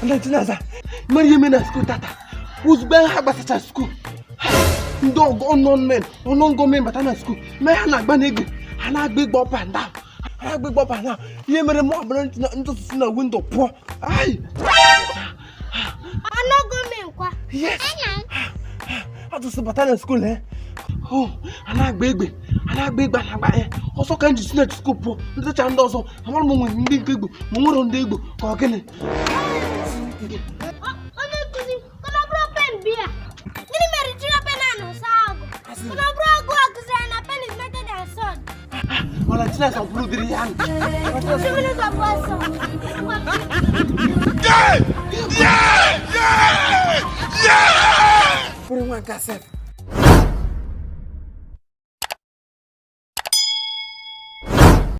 Ndị Chinaza mere ihe mere na school tata. Ozugbo ha gbasacha school, ndị ọgọ unknown men, unknown gunmen bata na school mee ha na-agba n'egbe, ha na-agba egbe up and down, ha na-agba egbe up and down. Ihe mere mụ ọbụla ntụtụ si na window pụọ. Ai! Unknown gunmen kwa? Yes, atụsị bata na school, oh, a na-agba egbe, a na-agba egbe, a na-agba ya ọsọ ka m ji si na school pụọ. Ndị ndị ọzọ amara m nwere ndị nke egbe ma nwere ndị egbe ka ọ gịnị. Onye nkụzi, kọnọ bụrụ pen bịa. Gịnị mere jiri pen a na-asa agụ? Kọnọ bụrụ agụ a kụziri na pen is better than sword. Mana Chinasa bụrụ ụdịrị ya. 2 minutes of ọsọ. Yeah! Yeah! Yeah! Yeah! Bụrụ nwa nke sef.